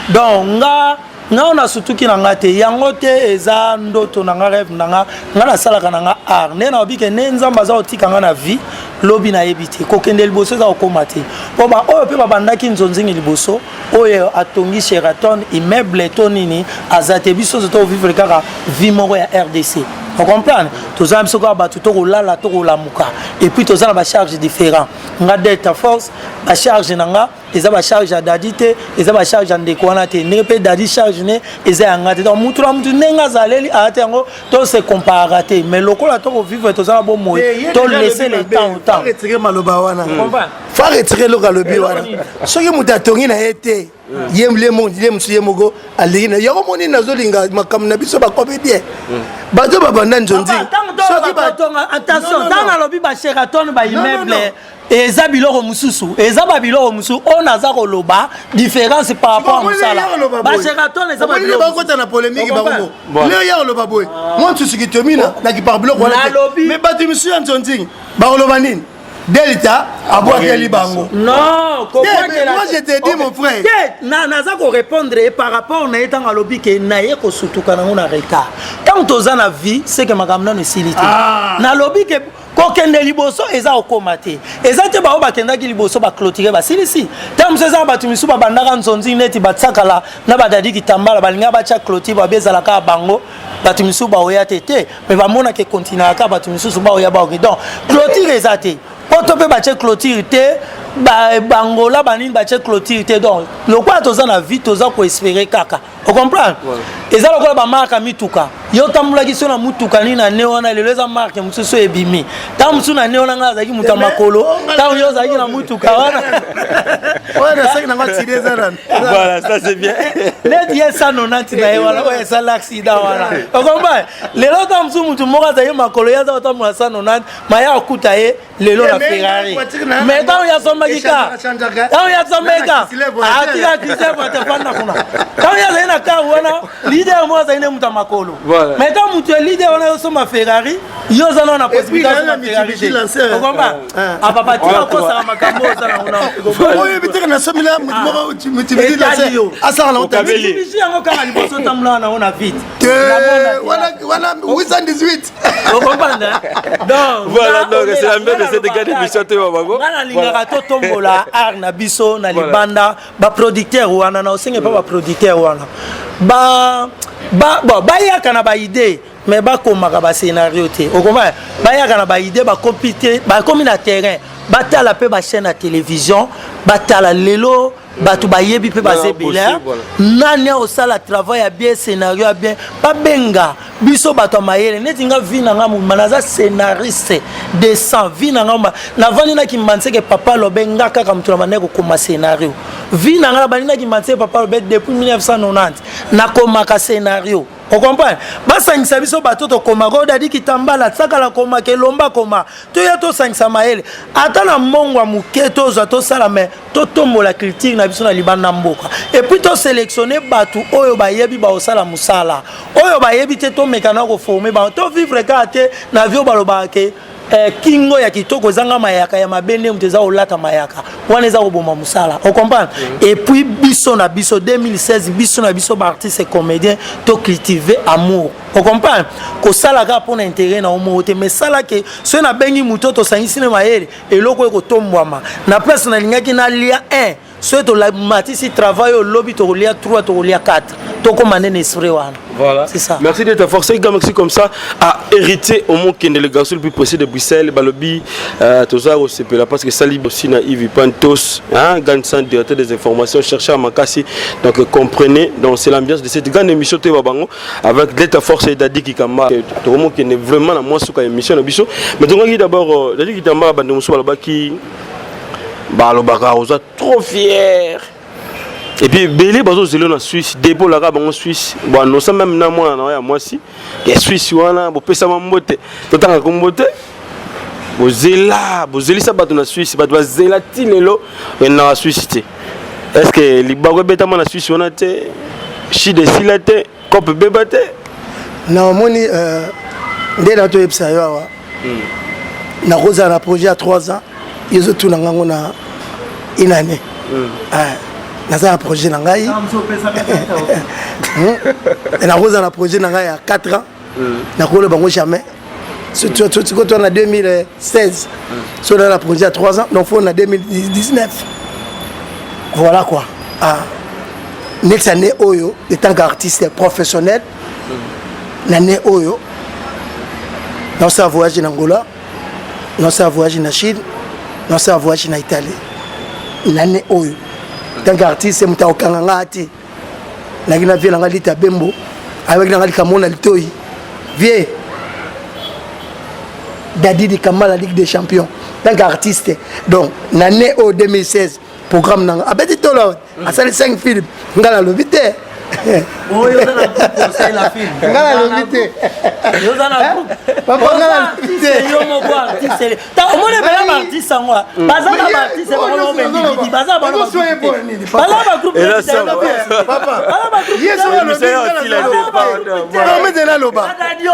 Donc nga oyo nasutuki na nga te, yango te eza ndoto na nga, rêve na nga. Nga nasalaka na nga art nde nayobi ke nde Nzambe aza kotika nga na vie. Lobi nayebi te, kokende liboso eza kokóma te, mpo baoyo mpe babandaki nzonzingi liboso, oyo atongi Sheraton, immeuble to nini, aza te. Biso nyonso tovivre kaka vie moko ya RDC, ocomprendre? Toza na biso kaka bato, tokolala, tokolamuka, et puis toza na bacharge différent. Nga Delta Force, bacharge na nga eza bacharge ya Dadi te, eza bacharge ya ndeko wana te, ndenge mpe Dadi charge ne eza ya nga te. Donc mutu na mutu ndenge azaleli aya te, yango to se comparaka te. Mais lokola tokovivre, toza na bomoi, to laisser le temps au temps. Retire maloba wana, fa retire eloko alobi wana. Soki moto atongi na ye te, ye mosu, ye moko alingi na yango. Moni, nazolinga makambo na biso bacomédien, bato babanda nzonzi. Attention, ntango nalobi baSheraton, baimmeuble, eza biloko mosusu, eza babiloko mosusu oyo naza koloba, différence par rapport à mosala baSheraton eza. Bakota na polémique bango. Leo ya koloba boye, mwa mosusu kitomina nakipaka biloko wana, mais bato misusu ya nzonzingi bakoloba nini? Delta abwakeli bango. Non. Moi, je te dis, mon frère. Naza korépondre ye par rapport na ye. Ntango alobi ke naye kosutuka nango na retard, ntango toza na vie, seke makambo nano esili te. Nalobi ke kokende liboso eza kokóma te, eza te. Bao bakendaki liboso, baclôturer, basilisi. Ntango mosusu eza na bato misusu babandaka nzonzi neti batiakala na badadi kitambala, balinga batya clôture, babi ezalaka ya bango, bato misusu baoya te te, mais bamonaka ekontinuaka kaka, bato misusu baoya, baoki. Donc clôture eza te, poto mpe batie clôture te, bangola banini batie clôture te. Donc lokola toza na vie, toza koespérer kaka, ocomprendre? Eza lokola bamarque mituka. Yo otambolaki so na mutuka nini na ne wana, lelo eza marque mosusu ebimi. Ntango mosusu na ne wana ngai azalaki moto ya makolo, ntango yo ozalaki na mutuka wana. Voilà, ça c'est bien. Neti ye 190 na ye wana oyo esala accident wana, ocomprendre? Lelo ntango mosusu mutu moko azalaki makolo, ye aza kotambola 190, maya akuta ye lelo na Ferrari. Mais ntango yasombaki ka, ntango yasombaki ka, atika Christian voiture kuna. Ntango ye azali na car wana, leader moko azali nde moto ya makolo. Mais ntango moto ya leader wana yosomba Ferrari, yo oza nao na possibilité osomba Ferrari te, okomba apapa tika okosaka makambo oza nango. Oyebi teke nasomela moto moko Mitsubishi asala nango. Mitsubishi yango kaka liboso otambolaka nango na vite. Wana 818. Okomprendre? Donc voilà, donc c'est la même de cette grande émission to bango. Nga nalingaka totombola art na biso na libanda. Baproducteur wana, na osenge mpa baproducteur wana bon, bayaka na baidée, mais bakomaka bascénario te, okomprendre? Bayaka na baidée, bakopi te, bakomi na terrain, batala mpe bachaîne ya télévision, batala lelo bato bayebi mpe baza ebele. Nani akosala travail ya bien, scénario ya bien? Babenga biso bato ya mayele neti nga. Vie na nga mobima naza scénariste de sang. Vie na nga, navandi na Kimbanseke, papa lobe nga kaka moto na bandaki kokoma scénario. Vie na nga, nabandi na Kimbanseke, papa lobe, depuis 1990 nakomaka scénario, ocomprendre? Basangisa biso bato tokomaka oyo, Dadi Kitambala, Sakala komaka, Elomba koma, toya tosangisa mayele, ata na mbongo ya moke tozwa, tosala, mais totombola culture na biso na libanda mboka. Et puis tosélectionne bato oyo bayebi baosala mosala, oyo bayebi te, tomeka na koformer bango. Tovivre kaka te na vie oyo balobaka ke kingo ya kitoko ezanga mayaka ya mabe, nde moto eza kolata mayaka wana, eza koboma mosala, ocomprendre? Et puis biso na biso 2016, biso na biso baartiste comédien, tocultive amour, ocomprendre? Kosala kaka mpona intérêt na yo moko te, mais salake soki nabengi moto, tosangisi ne mayele, eloko oyo ekotombwama. Na place nalingaki nalia 1, soki tomatisi travail oyo, lobi tokolia 3, tokolia 4, tokóma nde na esprit wana. Voilà. C'est ça. Merci d'être forcé. Merci comme ça à hériter au monde qui est le garçon le plus pressé de Bruxelles. Balobi, toza là parce que Sali aussi na Yves Pantos, hein, Gansan, directeur des informations, chercheur à Makassi. Donc comprenez, donc c'est l'ambiance de cette grande émission Toyeba Bango avec Delta Force et Dadi Kikamba. Tout le monde qui est vraiment la moi sur émission na biso. Mais donc d'abord Dadi Kikamba bande musu baloba qui balobaka oza trop fier. Et puis ebele bazozela na Suisse depo olaka bango Suisse, boanosa même na mwana na yo ya mwasi ya Suisse wana, bopesama mbote, totanga kombo te. Bozela, bozelisa bato na Suisse, bato bazela ti lelo na Suisse te. Est-ce que libako ebetama na Suisse wana te? Shide esila te, cope ebeba te? Na omoni nde na toyebisa yo awa. Nakozala na projet ya 3 ans, yo ozotuna ngango na une année. Naza na projet na ngai, nakozala na projet na ngai ya 4 ans, nakoloba bango jamais. Sikoyo toa na 2016, so na projet ya 3 ans, donc faut na 2019, voilà quoi. Ah, neti année oyo, etant qu'artiste professionnel, na année oyo naosala voyage na Angola, naosala voyage na Chine, naosala voyage na Italie. Na année oyo, tant qu'artiste, moto akokanga nga te. Naki na vie nanga lita bembo ayebaki nanga likambo na litoi vie Dadi Dikambala, Ligue des champions, tant qu'artiste. Donc na année oyo 2016, programme nanga abeti tolo, asali 5 film, nga nalobi te, nga nalobi te, papa, nga nalobi te. Yo moko artiste, omoni ebele baartiste yango baza na baartiste bango baindividi, baza baza bagroupe. Naloba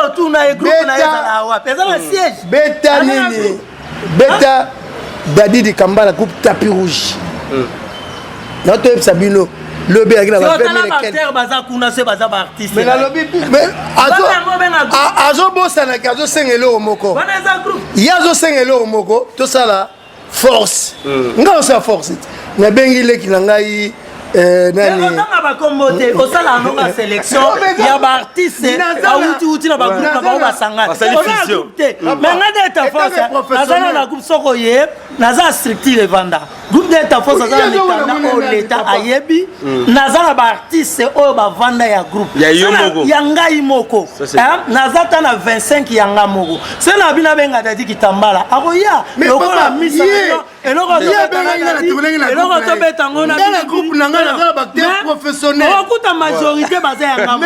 otuna ye groupe na ye ezala wapi, eza na siège. Beta nini, beta Dadi Dikambala, groupe Tapis Rouge. Na toyebisa bino, lobi ezalaki na ba baza kuna se baza baartiste. Mais nalobi azobosanaki, azosenga eloko moko, ye azosenga eloko moko, tosala force. Ngai osala force te, nabengi leki na ngai. Nani otanga bakombo te, osala yango ba sélection ya baartiste awutiwuti na bagroupe na bango, basangani groupe te. Mais ngai Delta Force naza na groupe, soko ye naza structure evanda groupe Delta Force, aza na mikanda oyo leta ayebi. Naza na baartiste oyo bavanda ya groupe ya ngai moko, naza ta na 25 ya nga moko. Se na bino abenga Dadi Kitambala, akoya lokola misa eloko tobeta ngo. Na groupe na ngai naza na baacteur professionnel. Okuta majorité baza ya nga moko,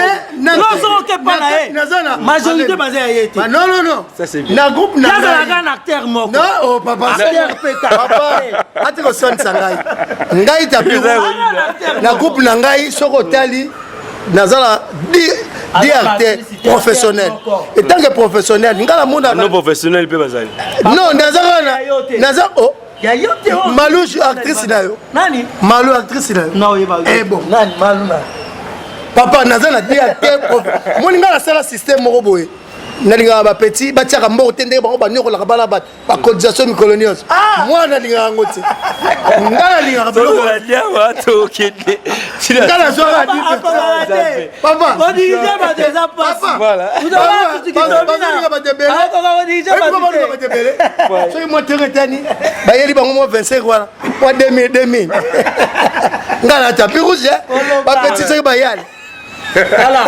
soki okepa na ye, majorité baza ya ye te. Non, non, non, na groupe na nazalaka na acteur moko. Non, oh papa, acteur peka. Papa, ati koswanisa ngai, ngai tapi na groupe na ngai, soki otali naza na dix acteurs professionnel. Et tant que professionnel, ngai namona non professionnel mpe bazali. Non, naza kaka naza oh Malu, actrice na yo. Nani? Malu, actrice na yo. Eh bon. Nani Malu na? Papa, naza na dix acteurs. Moni ngai nasala système moko boye, nalingaka bapeti batiaka mbongo te, ndenge bango banyokolaka bana bato, bacotisation mikolo nyonso. Mwana nalingaka yango te, ngai nalingaka biloko, ngai nazwaka. Papa, bato eza pasi. Bato ebele, soki mwa tere etani, bayeli bango mwa 25 wana, mwa 2000 2000, ngai na tapis rouge, bapeti soki bayali. Tala,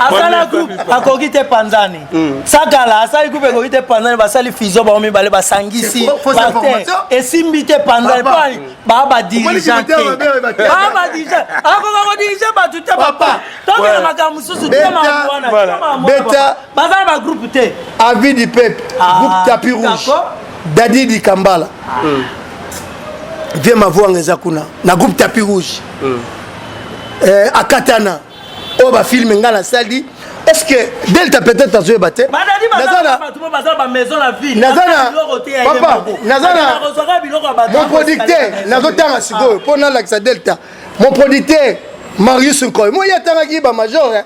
asala groupe akoki te panzani. Sakala asali groupe ekoki te panzani, basali fusion, bango mibale basangisi, esimbi te, panzani. Po baa badirigeant te, baa badirigeant, akoka kodirige bato te. Papa, tokela makambo mosusu te, wana baza na bagroupe te. Avis du peuple, groupe Tapis Rouge, Dadi Dikambala, vie mavoanga eza kuna na groupe Tapis Rouge. Akatana oyo bafilme ngai nasali, est ce que Delta peut-être azoyeba te? Naza na papa, naza na mon producteur, nazotanga sikoyo mpo nalakisa Delta, mon producteur Marius Nkoy. Moi ye atangaki bamajor,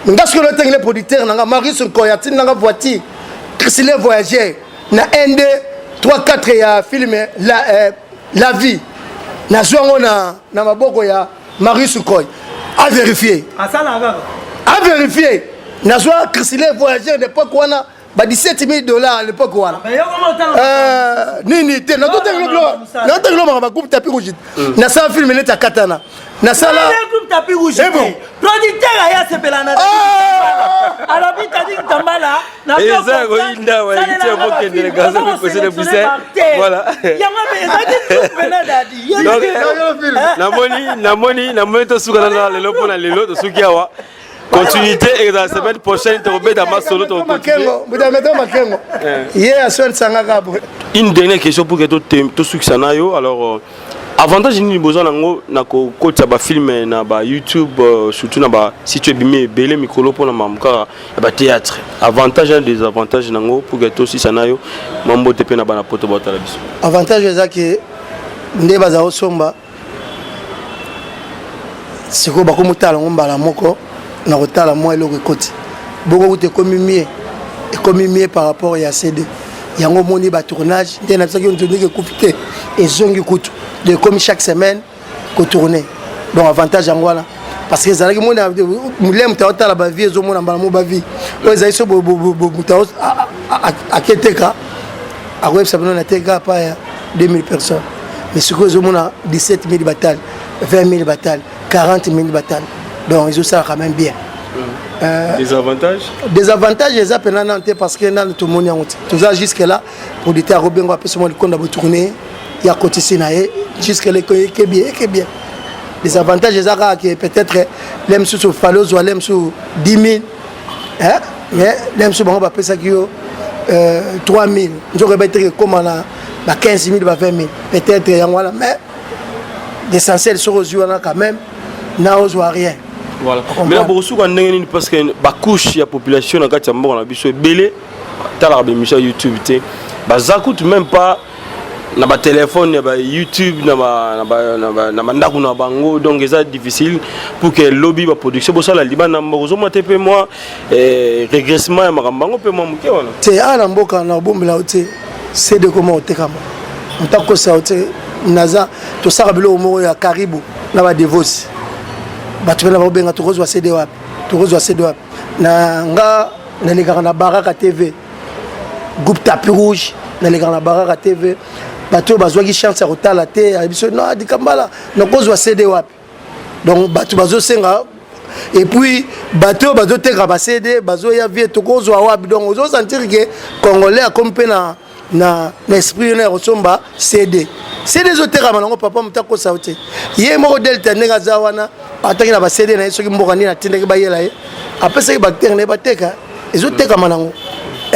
nga soki natangeli producteur nanga Marius Nkoy, atindi nanga voiture Chrysler Voyageur na 1 2 3 4 ya film La Vie. Nazwi yango na maboko ya Marius Nkoy, avérifie, avérifie. Nazwa Chrysler Voyageur d'époque wana ba 17 000 $ à l'époque wana. Nini te, nazotangela makambo bagroupe Tapis Rouge. Nasala film neti akatana, nasala. Groupe Tapis Rouge, producteur aya sepela na alobi Tadi Tambala. Eza koyinda waitokendele gaza président Bruxelles, voilà. Donc namoni, namoni, namoni, tosuka nana lelo mpona lelo, tosuki awa. Continuité ezala semaine prochaine, tokobeta masolo, tokomakengo mbuta makengo ye aswanisangaka boye. Une dernière question pour que tosukisa na yo. Alors, avantage nini boza nango na kokotisa bafilm na baYouTube, surtout na basite ebimi ebele mikolo mpona makambo kaka ya bathéâtre? Avantage na désavantage nango, pour que tosisa na yo mwa mbote mpe na bana Poto baotala biso. Avantage eza ke nde baza kosomba sikoyo, bakomotala yango mbala moko na kotala mwa eloko ekoti bongo kuta ekomi mie, ekomi mie par rapport ya CD. Yango omoni batournage nde na bisaki ndenge ekufi te, ezongi kutu de ekomi chaque semaine kotourne. Donc avantage yango wana, parce que ezalaki mona molai, moto aotala bavie, ezomona mbala mo bavie oyo ezali so moto aketeka, akoyebisa bino nateka pa ya 2000 personnes, mais sikoyo ezomona 17 000 batale, 20 000 batale, 40 000 batale, donc ezosala quand même bien. Désavantage? Désavantage eza mpena nano te, parce que nano tomoni yango te. Toza jusque là, producteur akobengo, apesi mwa likonda, botourne ya kotisi na ye. Jusque là eke bien, eke bien. Désavantage eza kaka ke peut-être le mosusu fale ozwa le mosusu 10 000, mais le mosusu bango bapesaki yo 3 000, nzoko eba teke ekóma na ba 15 000, ba 20 000 peut-être, yango wana. Mais l'essentiel, soki ozwi wana quand même, na ozwa rien. Voilà. Mais bokosuka ndenge nini? Parce que bacouche ya population na kati ya mboka na biso ebele talaka baémission ya YouTube te, baza kutu même pas na batelefone ya baYouTube na bandako na bango. Donc eza difficile pour que lobi baproduction bosala libanda mboka. Ozomona te mpe mwa régressement ya makambo bango mpe mwa moke wana? Te, awa na mboka na obombela yo te. CD koma otekama, moto akosa yo te. Naza tosaka biloko moko ya karibu na badevosi, bato mpe na bakobenga: "Tokozwa CD wapi? Tokozwa CD wapi?" Na nga nalekaka na Baraka TV, groupe Tapis Rouge, nalekaka na Baraka TV. Bato oyo bazwaki chance ya kotala te, ayebi so no Dikambala, nakozwa CD wapi? Donc bato bazosenga, et puis bato oyo bazoteka baCD bazoya: "Vie, tokozwa wapi?" Donc ozosentir ke Congolais akomi mpe na esprit wana ya kosomba CD. CD ezotekama nango, papa, moto akosa yo te. Ye moko Delta, ndenge aza wana, ataki na baCD na ye, soki mboka nini atindaki bayela ye, apesaki baacteur na ye bateka, ezotekama nango.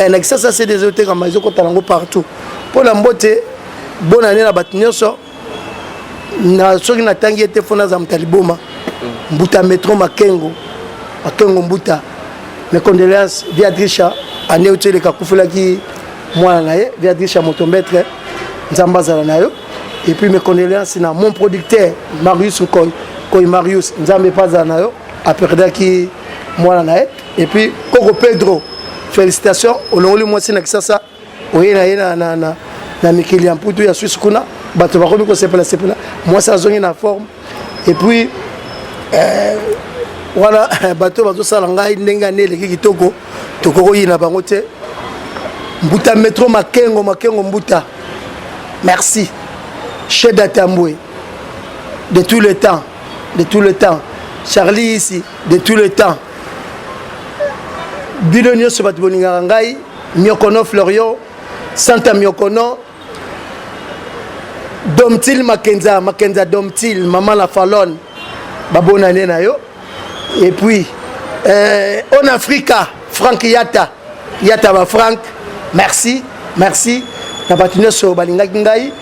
Na Kisasa CD ezotekama, ezokɔta nango partout. Mpo na mbote, bonane na bato nyonso. Na soki natangi ye te, fo naza moto ya liboma. Mbuta Metro Makengo, Makengo Mbuta, mes condoléances. Viadricha ane oti eleka, akufelaki mwana na ye. Viadricha motomaître, Nzambe azala na yo. Et puis mes condoléances na mon producteur Marius Nkoy, Koy Marius, Nzambe mpe azala na yo, aperdaki mwana na ye. Et puis Koko Pedro, félicitations, olongoli mwasi na Kisasa, oye na ye na mikili ya Mputu, ya Swisse kuna, bato bakomi kosepela-sepela, mwasi azongi na forme. Et puis wana bato bazosala ngai ndenge ane eleki kitoko, tokoki koyina bango te. Mbuta Metro Makengo, Makengo Mbuta, merci. Cheda Tambwe de tout le temps, de tout le temps. Charlie ici, de tout le temps. Bino nyonso bato bolingaka ngai, Miokono Florion, Santa Miokono, Domtil Makenza, Makenza Domtil, mama la Falone, babonane na yo. Et puis on Africa, Frank Yata, Yata ba Frank, merci, merci na bato nyonso balingaki ngai.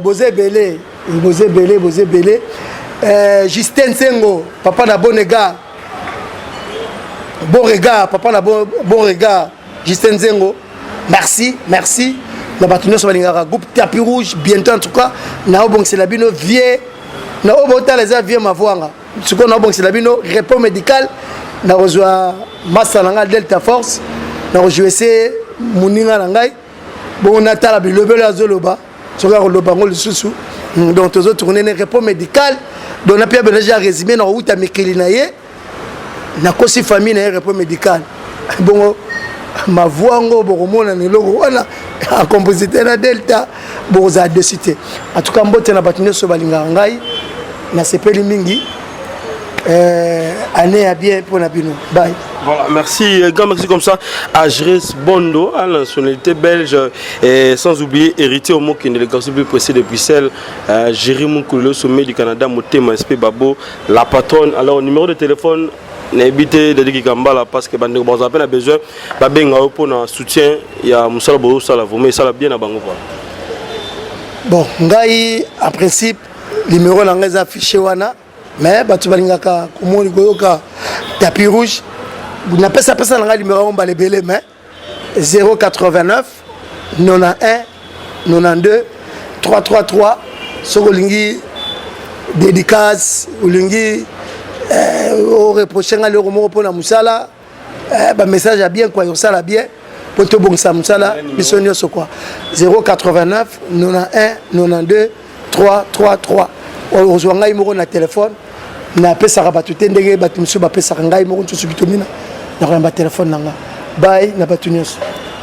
Boza ebele, boza ebele, boza ebele. Justin Nsengo, papa na bon égard, bon regard, papa na bon, bon regard, Justin Nzengo, merci, merci na bato nyonso balingaka groupe Tapis Rouge. Bientôt en tout cas naobongisela bino vie na oyo botala, eza vie mavwanga. Sikoyo naobongisela bino repos médical, nakozwa masa na ngai Delta Force, nakozwa ese moninga na ngai bongo, natala bilobelo azoloba, soki akoloba yango lisusu. Donc tozotourne ne repos médical. Donc napia beno ya résumé, na kowuta mikili na ye, nakosi famille na ye repos médical bongo mavwango, bokomona na eloko wana en compositeur na Delta, bokozala déçus te. En tout cas, mbote na bato nyonso balingaka ngai, nasepeli mingi. Année ya bien mpo na bino. Bye. Voilà, merci. Grand merci comme ça à Jres Bondo, à la nationalité belge, et sans oublier héritier au Mokende, le garçon plus pressé de Bruxelles, Jérémy Moukoulou, sommet du Canada, Motema SP Babo, la patronne. Alors, numéro de téléphone, nayebi te Dadi Kikambala, parce que bandeko bazala mpe na besoin babenga yo mpona soutien ya mosala bozosala, vraiment esala bien na bango, voilà. Bon, ngai en principe numéro na ngai eza affiché wana, mais bato balingaka komoni koyoka tapis rouge. Napesapesa na ngai numéro yango mbala ebele, mais 089 91 92 333. Soki olingi dédicace, olingi oreproche ngai eloko moko mpona mosala, bamessage ya bien quoi, osala bien mpo tobongisa mosala biso nyonso quoi. 089 91 92 333, ozwa ngai moko na telefone. Napesaka bato te ndenge bato mosusu bapesaka. Ngai moko nsusu bitomina nakoyamba telefone na nga. Bai na bato nyonso.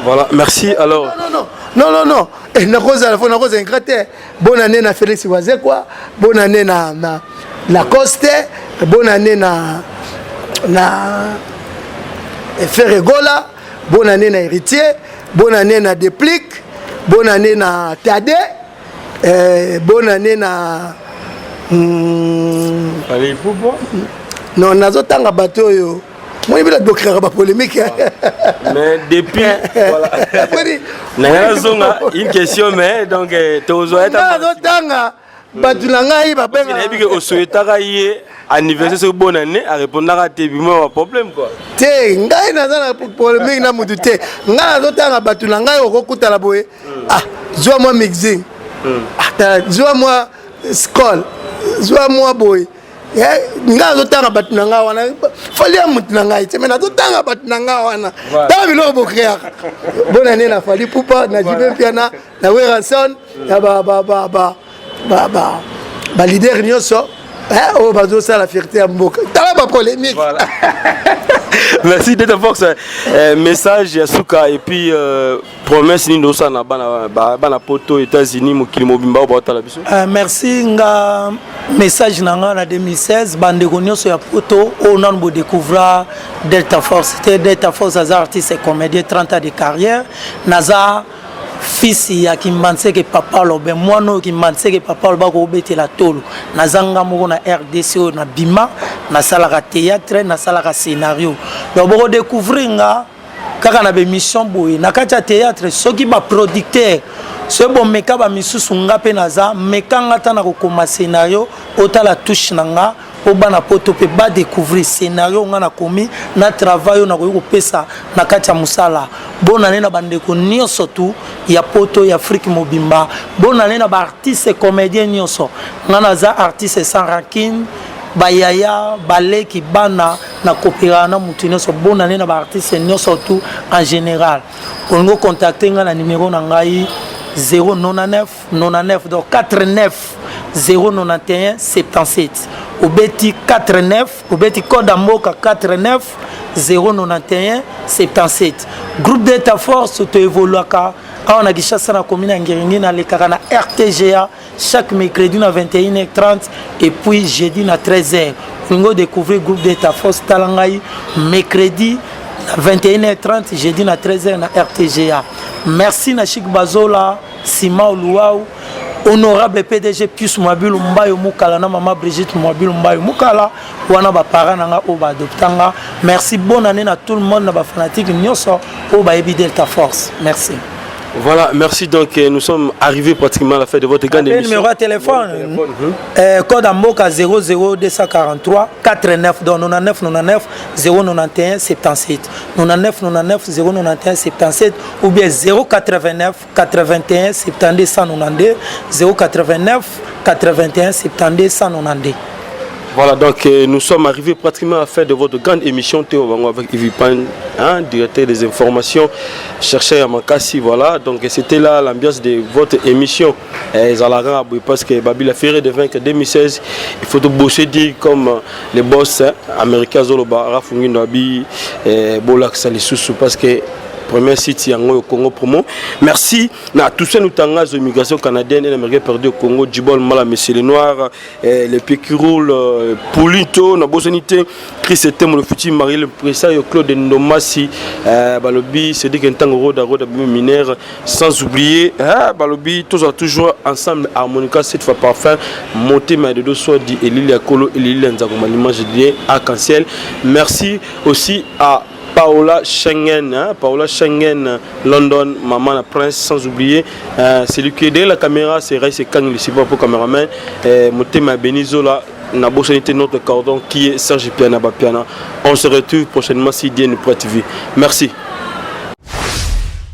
Voilà, merci alors. Non, non, non, non, non. Eh, nakozala fo nakozala ingrat te. Bonne année na Félix Wazekwa, bonne année na Lacoste, bonne année na Ferre Gola, bonne année na Héritier, bonne année na Déplique, bonne année na Tade, bonne année na Allez, pourquoi? Non, nazotanga bato oyo moni bila bokreaka bapolémique. Mais depuis, voilà, nanga nazonga une question, mais donc tozwa. Nazotanga bato na ngai. Babenga nayebi ke osouhaitaka ye anniversaire, soki bonne année, arépondaka te, bima ba problème quoi. Te, ngai naza na polémique na mutu te. Ngai nazotanga bato na ngai. Okokutana boye, ah, zwa mwa mixing, ah, zwa mwa scol, zwa mwa boye. Ngai nazotanga bato na ngai wana. Fally ya motu na ngai te, me nazotanga bato na ngai wana. Tanga biloko bokreaka. Bonne année na Fally Ipupa, na JB Mpiana, na Werrason, na baleader nyonso oyo bazosala fierté ya mboka. Tala bapolémique. Merci Delta Force. Message ya suka et puis promesse nini osala na bana, bana poto, États-Unis, mokili mobimba oyo baotala biso? Merci. Nga message na nga na 2016, bandeko nyonso ya poto oyo nanu bodécouvra Delta Force te, Delta Force aza artiste et comédien, 30 ans de carrière. Naza fils ya Kimbanseke papa alobe, mwana oyo Kimbanseke papa aloba kobetela tolo. Naza nga moko na RDC oyo na bima, nasalaka théâtre, nasalaka scénario. Donc bokodécouvrir nga kaka na bémission boye na kati ya théâtre. Soki baproducteur, soki bomeka bamisusu, nga mpe naza meka nga ta na kokoma scénario, otala touche na nga mpo bana poto mpe badécouvrir scénario nga nakomi na travail oyo nakoki kopesa na kati ya mosala. Bonane na bandeko nyonso tu ya poto, ya Afrique mobimba. Bonane na baartiste comédien nyonso. Nga naza artiste sans rancune. Bayaya, baleki, bana, nakopelaka na motu nyonso. Bonane na baartiste nyonso tu en général. Olingi ocontacte nga na numéro na ngai 099 99, donc 49 091 77. Obeti 49, obeti code ya mboka 49 091 77. Groupe Delta Force toévoluaka awa na Kinshasa, na commune ya Ngiri-Ngiri. Nalekaka na RTGA chaque mercredi na 21h30 et puis jeudi na 13h. Olingi odécouvrir groupe Delta Force, tala ngai mercredi na 21h30, jeudi na 13h na RTGA. Merci na Chik Bazola, Sima Oluau, honorable PDG Pius Mwabilu Mbayo Mukala na mama Brigitte Mwabilu Mbayo Mukala wana, baparent na nga oyo baadopta nga. Merci, bonne année na tout le monde, na bafanatique nyonso oyo bayebi Delta Force. Merci. Voilà, merci. Donc, nous sommes arrivés pratiquement à la fin de votre grande émission. Numéro de téléphone, code Mboka 00243 49, donc 99 99 091 77, 99 99 091 77 ou bien 089 81 72 192, 089 81 72 192. Voilà, donc nous sommes arrivés pratiquement à la fin de votre grande émission Théo Bango avec Yves Pan, hein, directeur des informations, chercheur à Makassi, voilà. Donc c'était là l'ambiance de votre émission. Zalara, parce que Babi la Ferré de vaincre 2016, il faut tout bosser dire comme les boss, hein, américains Zoloba, Rafungi Nabi, Bolak Salisusu, parce que Premier site yango Congo Promo. Merci na Toussaint Lutanga, immigration canadienne et américaine perdu au Congo, Djibol Mala, Monsieur le Noir, eh, le pied qui roule, Pulito, na bosani te, Chris Etemo, le futur marié, le président Claude Ndomasi, Balobi, Cédric Ntango Roda, Roda Minère, sans oublier, hein, Balobi, tous toujours ensemble, Harmonica, cette fois parfum, monté, mais de deux soirs, dit Elilia Kolo, Elilia Nzakoma, l'image de arc-en-ciel. Merci aussi à Paola Schengen, hein, Paola Schengen, London, maman la prince, sans oublier celui qui est derrière la caméra, c'est Raïs Kang, le support pour caméraman, Motema Benizola, Nabosani notre cordon qui est Serge Piana Bapiana. On se retrouve prochainement si Dieu nous prête vie. Merci.